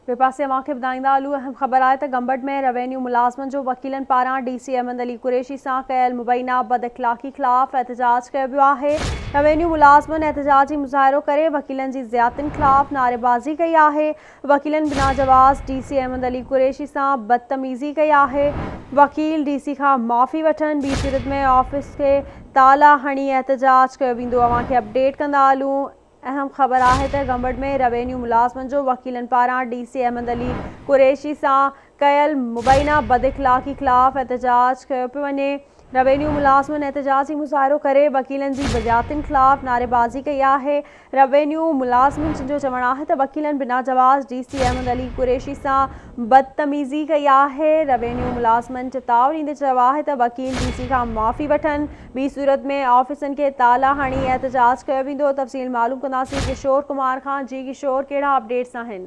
ٻئي پاسي اوهان کي ٻڌائيندا هلون اهم خبر آهي ته گمبٽ ۾ روينيو ملازمن جو وڪيلن پاران ڊي سي احمد علي قريشي سان ڪيل مبينا بداخلاقي خلاف احتجاج ڪيو ويو آهي روينيو ملازمن احتجاجي مظاهرو ڪري وڪيلن جي زيادتين خلاف نعريبازي ڪئي آهي وڪيلن بنا جواز ڊي سي احمد علي قريشي سان بدتميزي ڪئي آهي وڪيل ڊي سي کان معافي وٺن ٻي صورت ۾ آفيس کي تالا هڻي احتجاج ڪيو ويندو اوهان کي اپڊيٽ ڪندا هلون. اهم خبر آهي ته گمبٽ ۾ روينيو ملازمن جو وڪيلن پاران ڊي سي احمد علي قريشي سان ڪيل مبينا بداخلاقي خلاف احتجاج ڪيو پيو وڃي. روينيو ملازمن احتجاجي مظاهرو ڪري وڪيلن جي بزيادتين خلاف نعريبازي ڪئي آهي. روينيو ملازمن جو چوڻ آهي ته وڪيلن بنا جواز ڊي سي احمد علي قريشي سان بدتميزي ڪئي آهي. روينيو ملازمن چتاء ڏيندي چيو آهي ته وڪيل ڊي سي کان معافي وٺن. ٻي صورت ۾ آفيسن کي تالا هڻي احتجاج ڪيو ويندو، تفصيل معلوم ڪنداسين ڪشور ڪمار کان، جي ڪشور ڪهڙا اپڊيٽس آهن.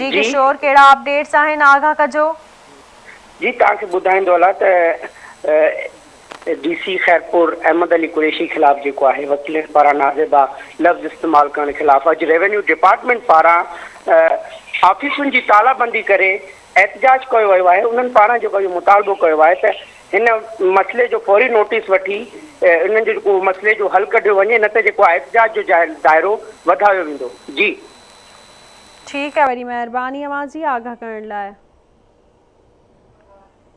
جي ڪشور ڪهڙا اپڊيٽس آهن آگاهه ڪجو. جي توهان کي ٻڌائيندو هلان ته ڊي سي خيرپور احمد علي قريشي خلاف جيڪو آهي وڪيلن پاران نازيبا لفظ استعمال ڪرڻ خلاف اڄ ريونيو ڊپارٽمينٽ پاران آفيسن جي تالا بندي ڪري احتجاج ڪيو ويو آهي، انهن پاران جيڪو اهو مطالبو ڪيو آهي ته هن مسئلي جو فوري نوٽيس وٺي انهن جو جيڪو مسئلي جو حل ڪڍيو وڃي نه ته جيڪو آهي احتجاج جو دائرو وڌايو ويندو. جي. ٺيڪ آهي وڏي مهرباني اوهان جي آگاهه ڪرڻ لاء.